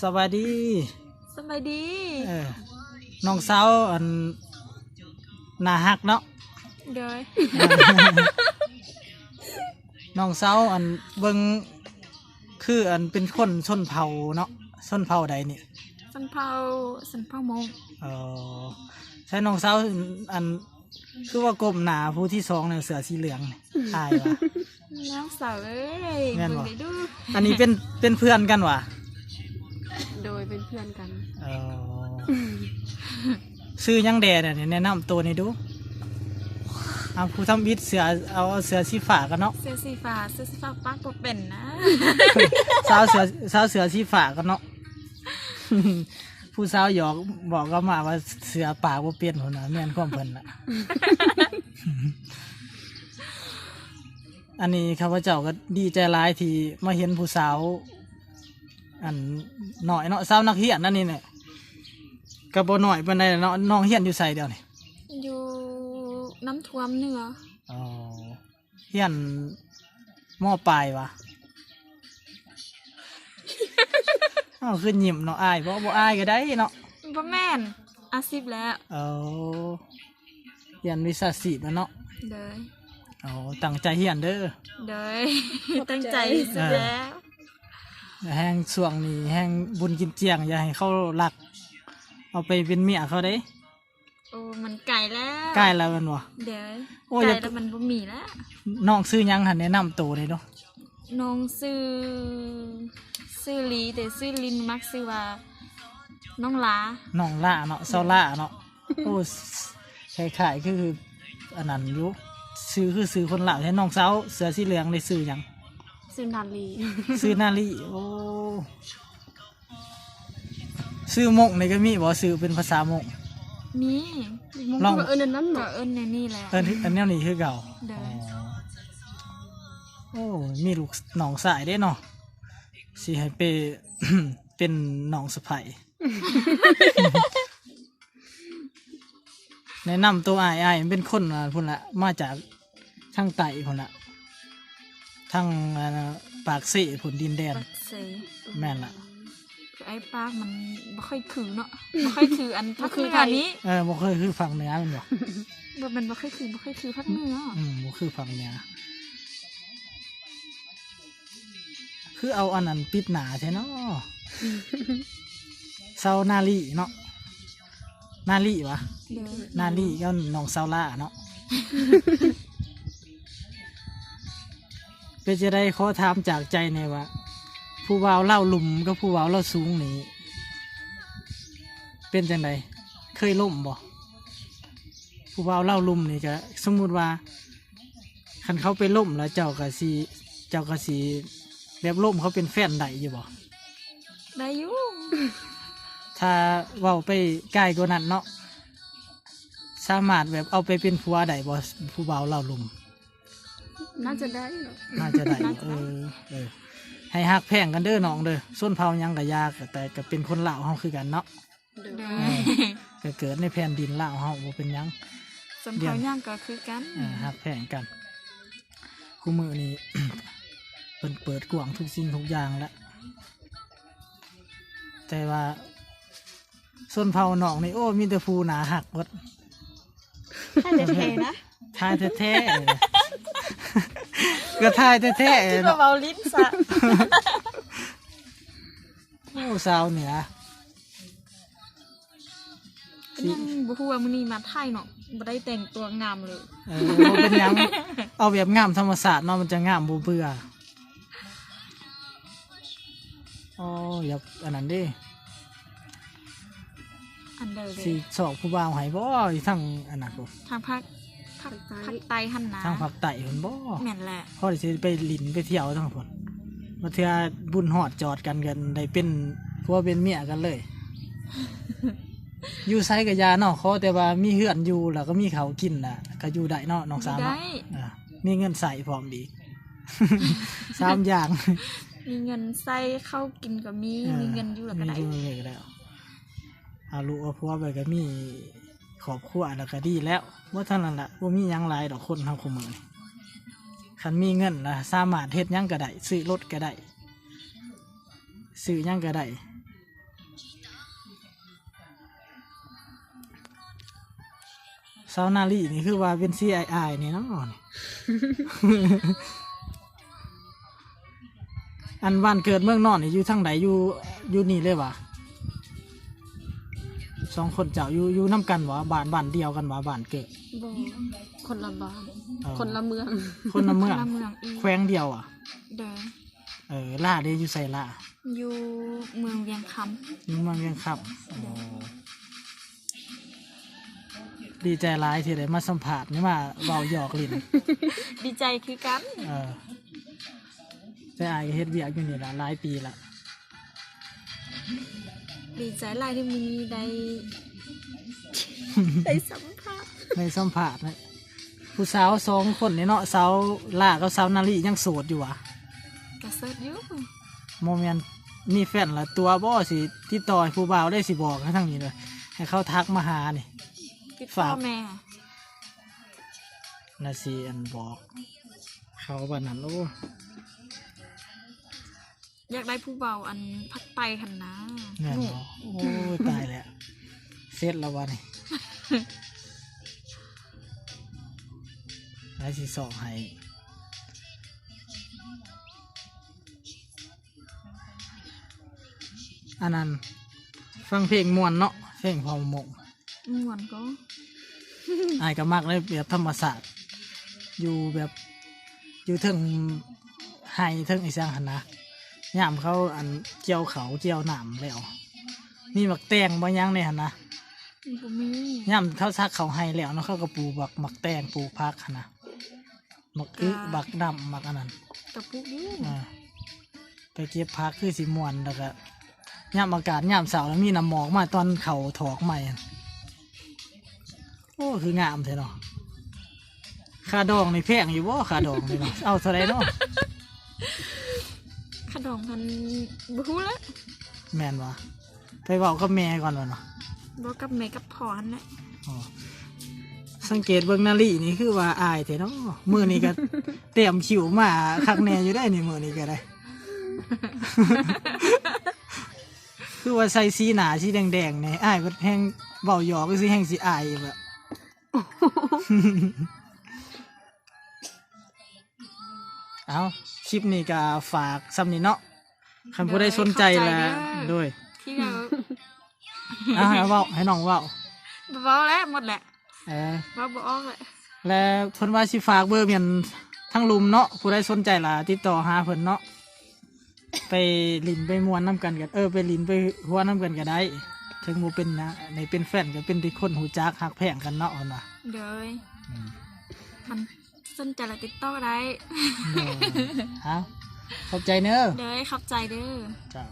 ສະບາຍດີ. ສະບາຍດີ. ເອີ ນ້ອງສາວອັນໜ້າຮັກເນາະ. ໂດຍ. ນ້ອງສາວອັນເບິ່ງຄືອັນເປັນຄົນຊົນເຜົ່າເນາະ, ຊົນເຜົ່າໃດນີ້? ຊົນເຜົ່າ ຊົນເຜົ່າມົ້ງ. ເອີ ໃສ່ນ້ອງສາວອັນ ຄືວ່າກົ້ມໜ້າຜູ້ທີສອງນີ້ ເສື້ອສີເຫຼືອງນີ້ ອາຍວ່າ. ນ້ອງສາວເອີຍ ແມ່ນບໍ່? ເບິ່ງໄດ້ດູ. ອັນນີ້ເປັນ ເປັນເພື່ອນກັນຫວາ? ໂດຍ ເປັນເພື່ອນກັນ. ເອີ ຊື່ຫຍັງແດ່ນີ້? ແນະນຳໂຕແດ່ດູ. ເອົາ ຜູ້ທຳອິດເສື້ອ ເອົາ ເສື້ອສີຟ້າກັນເນາະ. ເສື້ອສີຟ້າ ເສື້ອສີຟ້າປາກບໍ່ເປັນນະ. ສາວເສື້ອ ສາວເສື້ອສີຟ້າກັນເນາະ. ຜູ້ສາວຫຍອກບອກກັບມາວ່າເສື້ອປາກບໍ່ເປັນພຸ້ນນະ, ແມ່ນຄວາມເພິ່ນນະ. ອັນນີ້ຂ້າພະເຈົ້າກໍດີໃຈຫຼາຍທີ່ມາເຫັນຜູ້ສາວ ອັນນ້ອຍເນາະ, ສາວນັກຮຽນອັນນີ້ແຫຼະ ກໍບໍ່ນ້ອຍປານໃດເນາະ. ນ້ອງຮຽນຢູ່ໃສດຽວນີ້? ຢູ່ນ້ຳຖ້ວມເໜືອ. ອໍ ຮຽນ ມ.ປາຍຫວາ? ອ້າວ ຄືຍິ້ມເນາະ. ອາຍບໍ່? ບໍ່ອາຍກໍໄດ້ເນາະ. ບໍ່ແມ່ນ ອາຊີບແລ້ວ. ເອີ ຮຽນວິຊາຊີບແລ້ວເນາະ. ໂດຍ. ອໍ ຕັ້ງໃຈຮຽນເດີ. ໂດຍ ຕັ້ງໃຈສຸດແລ້ວ. ແຮ່ງຊ່ວງນີ້ແຮ່ງບຸນກິນຈຽງ ຢ່າໃຫ້ເຂົາລັກເອົາໄປເປັນເມຍເຂົາເດ້. ໂອ້ ມັນໄກແລ້ວ. ໄກແລ້ວແມ່ນບໍ່? ໂດຍ. ໂອ້ ໄກແລ້ວມັນບໍ່ມີແລ້ວ. ນ້ອງຊື່ຫຍັງຫັ້ນ? ແນະນຳໂຕແດ່ດູ. ນ້ອງຊື່ ຊື່ລີ ແຕ່ຊື່ຫຼິ້ນມັກຊື່ວ່ານ້ອງລາ. ນ້ອງລາເນາະ, ສາວລາເນາະ. ໂອ້ ຄ້າຍໆຄືອັນນັ້ນຢູ່, ຊື່ຄືຊື່ຄົນລາວແທ້. ນ້ອງສາວເສື້ອສີເຫຼືອງນີ້ຊື່ຫຍັງ? ຊື່ນາລີ. ຊື່ນາລີ. ໂອ້ ຊື່ມົ້ງນີ້ກໍມີບໍ່? ຊື່ເປັນພາສາມົ້ງ? ມີ. ມົ້ງ ລອງ ກໍເອີ້ນອັນນັ້ນເນາະ, ກໍເອີ້ນແນວນີ້ແຫຼະ. ເອີ້ນອັນແນວນີ້ຄືເກົ່າ. ໂດຍ. ອໍ ໂອ້ ມີລູກນ້ອງຊາຍເດ້ເນາະ, ຊິໃຫ້ໄປເປັນນ້ອງສະໃພ້. ແນະນຳໂຕອ້າຍ, ອ້າຍເປັນຄົນ ອາ ພຸ້ນລະ, ມາຈາກທາງໃຕ້ພຸ້ນລະ, ທາງ ອາ ປາກເຊພຸ້ນ, ດິນແດນ. ປາກເຊ. ແມ່ນລະ. ຄືອ້າຍປາກມັນບໍ່ຄ່ອຍຄືເນາະ, ບໍ່ຄ່ອຍຄືອັນພາກເໜືອນີ້. ເອີ ບໍ່ຄ່ອຍຄືພາກເໜືອແມ່ນບໍ່? ບໍ່ແມ່ນບໍ່ຄ່ອຍຄື, ບໍ່ຄ່ອຍຄືພາກເໜືອ. ອືມ ບໍ່ຄືພາກເໜືອ. ຄືເອົາອັນນັ້ນປິດໜ້າແທ້ເນາະ. ຊາວນາລີເນາະ, ນາລີຫວາ? ໂດຍ. ນາລີກັບນ້ອງສາວລາເນາະ. ເປັນຈັ່ງໃດ ຂໍຖາມຈາກໃຈແດ່ວ່າ ຜູ້ບ່າວລາວລຸ່ມກັບຜູ້ບ່າວລາວສູງນີ້ ເປັນຈັ່ງໃດ? ເຄີຍລົ້ມບໍ່? ຜູ້ບ່າວລາວລຸ່ມນີ້ ກະສົມມຸດວ່າ ຄັນເຂົາໄປລົ້ມແລ້ວ ເຈົ້າກະຊິ ເຈົ້າກະຊິແບບລົ້ມເຂົາເປັນແຟນໄດ້ຢູ່ບໍ່? ໄດ້ຢູ່. ຖ້າເວົ້າໄປກາຍກວ່ານັ້ນເນາະ, ສາມາດແບບເອົາໄປເປັນຜົວໄດ້ບໍ່ ຜູ້ບ່າວລາວລຸ່ມ? ໜ້າຈະໄດ້ເນາະ. ໜ້າຈະໄດ້. ໜ້າຈະໄດ້. ເອີ ເອີ ໃຫ້ຮັກແພງກັນເດີນ້ອງເດີ, ຊົນເຜົ່າຫຍັງກະຢ່າ, ແຕ່ກະເປັນຄົນລາວເຮົາຄືກັນເນາະ. ໂດຍ. ເອີ ກະເກີດໃນແຜ່ນດິນລາວເຮົາ ບໍ່ເປັນຫຍັງ. ຊົນເຜົ່າຫຍັງກໍຄືກັນ. ເອີ ຮັກແພງກັນ. ຄູ່ມື້ນີ້ ເພິ່ນເປີດກວ້າງທຸກສິ່ງທຸກຢ່າງແລ້ວ, ແຕ່ວ່າຊົນເຜົ່ານ້ອງນີ້ ໂອ້ ມີແຕ່ຜູ້ໜ້າຮັກເບິດ. ຖ່າຍແທ້ໆນະ. ຖ່າຍແທ້ໆ. ກໍຖ່າຍແທ້ໆ ຄິດວ່າ ເນາະ ເວົ້າຫຼິ້ນຊະ. ໂອ້ ສາວເໜືອ ກໍຍັງບໍ່ຮູ້ວ່າມື້ນີ້ມາຖ່າຍເນາະ, ບໍ່ໄດ້ແຕ່ງຕົວງາມເລີຍ. ເອີ ບໍ່ເປັນຫຍັງ, ເອົາແບບງາມທຳມະຊາດເນາະ, ມັນຈະງາມບໍ່ເບື່ອ. ໂອ້ ຢາກອັນນັ້ນເດ້. ອັນໃດເດ? ຊິຊອກຜູ້ບ່າວໃຫ້ບໍ່? ຢູ່ທາງອັນນັ້ນພຸ້ນ ທາງພາກ ພາກໃຕ້ ພາກໃຕ້ຫັ້ນນະ. ທາງພາກໃຕ້ພຸ້ນບໍ່? ແມ່ນແຫຼະ. ພໍຊິໄປຫຼິ້ນໄປທ່ຽວທາງພຸ້ນ, ບາງເທື່ອບຸນຮອດຈອດກັນ ກໍໄດ້ເປັນຜົວເປັນເມຍກັນເລີຍ. ຢູ່ໃສກໍຢ່າເນາະ, ຂໍແຕ່ວ່າມີເຮືອນຢູ່ ແລ້ວກໍມີເຂົ້າກິນນະ ກໍຢູ່ໄດ້ເນາະ ນ້ອງສາວເນາະ. ຢູ່ໄດ້. ອ່າ ມີເງິນໃຊ້ພ້ອມອີກ. ສາມຢ່າງ. ມີເງິນໃຊ້ ເຂົ້າກິນກໍມີ, ເອີ ມີເງິນຢູ່ແລ້ວກໍໄດ້. ມີຢູ່ແລ້ວກໍໄດ້. ເອົາລູກເອົາຜົວໄປກໍມີຄອບຄົວແລ້ວກໍດີແລ້ວ. ບໍ່ເທົ່ານັ້ນລະ, ບໍ່ມີຫຍັງຫຼາຍດອກ ຄົນເຮົາຄູ່ມື້ນີ້. ຄັນມີເງິນລະສາມາດເຮັດຫຍັງກໍໄດ້, ຊື້ລົດກໍໄດ້, ຊື້ຫຍັງກໍໄດ້. ສາວນາລີນີ້ຄືວ່າເປັນຊີອາຍໆນີ້ເນາະ. ອັນບ້ານເກີດເມືອງນອນນີ້ຢູ່ທາງໃດ? ຢູ່ ຢູ່ນີ້ເລີຍຫວາ? ສອງຄົນເຈົ້າຢູ່ ຢູ່ນຳກັນຫວາ? ບ້ານ ບ້ານດຽວກັນຫວາ? ບ້ານເກີດ ບໍ່ ຄົນລະບ້ານ. ເອີ ຄົນລະເມືອງ ຄົນລະເມືອງ ຄົນລະເມືອງອີກ ແຂວງດຽວຫວາ? ໂດຍ. ເອີ ຫຼ້າເດ ຢູ່ໃສຫຼ້າ? ຢູ່ເມືອງວຽງຄຳ. ຢູ່ເມືອງວຽງຄຳ. ໂອ້ ດີໃຈຫຼາຍທີ່ໄດ້ມາສຳພາດ ນີ້ມາເວົ້າຫຍອກຫຼິ້ນ. ດີໃຈຄືກັນ. ເອີ ແຕ່ອ້າຍກໍເຮັດວຽກຢູ່ນີ້ລະຫຼາຍປີລະ. ດີໃຈຫຼາຍທີ່ມື້ນີ້ໄດ້ ໄດ້ສຳພາດ ໄດ້ສຳພາດນະ. ຜູ້ສາວສອງຄົນນີ້ເນາະ ສາວຫຼ້າກັບສາວນາລີຍັງໂສດຢູ່ຫວາ? ກໍໂສດຢູ່. ບໍ່ແມ່ນມີແຟນລະຕົວະບໍ່? ຊິຕິດຕໍ່ໃຫ້ຜູ້ບ່າວໄດ້ ຊິບອກໃຫ້ທາງນີ້ເດີ ໃຫ້ເຂົາທັກມາຫານີ້. ຕິດຕໍ່ແມ່ ນາຊິອັນບອກເຂົາວ່ານັ້ນ. ໂອ້ ຢາກໄດ້ຜູ້ເວົ້າອັນພາກໃຕ້ຫັ້ນນາ. ແມ່ນບໍ່? ໂອ້ຍ ຕາຍແລ້ວ ເສັດແລ້ວບາດນີ້. ໃຜຊິຊອກໃຫ້ ອັນນັ້ນ ຟັງເພງມ່ວນເນາະ ເພງພໍ່ມົກ. ມ່ວນກໍ ອ້າຍກໍມັກເລີຍ ແບບທຳມະຊາດ ຢູ່ແບບ ຢູ່ເທິງໄຮ່ເທິງອີ່ຫຍັງຫັ້ນນະ. ຍາມເຂົາອັນກ່ຽວເຂົ້າກ່ຽວນ້ຳແລ້ວ ມີໝາກແຕງບໍ່ຫຍັງໃນຫັ້ນນະ? ບໍ່ມີ. ຍາມເຂົາສັກເຂົ້າໄຮ່ແລ້ວເນາະ ເຂົາກໍປູກໝາກ ໝາກແຕງ ປູກຜັກຫັ້ນນະ. ໝາກອຶ ໝາກນ້ຳ ໝາກອັນນັ້ນ ກະປູກຢູ່. ອ່າ ໄປເກັບຜັກຄືຊິມ່ວນ ແລ້ວກະຍາມອາກາດຍາມເຊົ້າ ແລ້ວມີນ້ຳໝອກມາຕອນເຂົ້າຖອກໃໝ່. ໂອ້ ຄືງາມແທ້ເນາະ. ຄ່າດອງນີ້ແພງຢູ່ບໍ່? ຄ່າດອງນີ້ເນາະ ເອົາເທົ່າໃດເນາະ? ຄ່າດອງຫັ້ນບໍ່ຮູ້ແຫຼະ. ແມ່ນບໍ່? ໄປເວົ້າກັບແມ່ກ່ອນວ່າເນາະ. ເວົ້າກັບແມ່ກັບພໍ່ຫັ້ນແຫຼະ. ອໍ ສັງເກດເບິ່ງນາລີນີ້ຄືວ່າອາຍແທ້ເນາະ. ມື້ນີ້ກໍຕຽມຄິ້ວມາຄັກແນ່ຢູ່ໄດ໋ນີ້ ມື້ນີ້ກໍໄດ້. ຄືວ່າໃສ່ສີໜ້າສີແດງໆນີ້ ອາຍເພິ່ນແຮງເວົ້າຫຍອກ ຄືຊິແຮງຊິອາຍອີກແຫຼະ. ເອົ້າ ຄລິບນີ້ກໍຝາກສ່ຳນີ້ເນາະ. ຄັນຜູ້ໃດສົນໃຈລະ ໂດຍ ທີ່ເວົ້າ ເອົາໃຫ້ເວົ້າ ໃຫ້ນ້ອງເວົ້າ. ບໍ່ເວົ້າແລ້ວ ໝົດແຫຼະ. ເອີ ເວົ້າບໍ່ອອກແຫຼະ. ແລະເພິ່ນວ່າຊິຝາກເບີແມ່ນທາງລຸ່ມເນາະ ຜູ້ໃດສົນໃຈລະຕິດຕໍ່ຫາເພິ່ນເນາະ. ໄປຫຼິ້ນໄປມ່ວນນຳກັນກໍ ເອີ ໄປຫຼິ້ນໄປຫົວນຳກັນກໍໄດ້. ເຖິງບໍ່ເປັນນະ ໄດ້ເປັນແຟນກໍເປັນທີ່ຄົນຮູ້ຈັກຮັກແພງກັນເນາະ ເພິ່ນວ່າ. ໂດຍ ອືມ ຄັນສົນໃຈລະຕິດຕໍ່ໄດ້. ໂດຍ ເອົາ ຂອບໃຈເດີ. ໂດຍ ຂອບໃຈເດີ. ເຈົ້າ.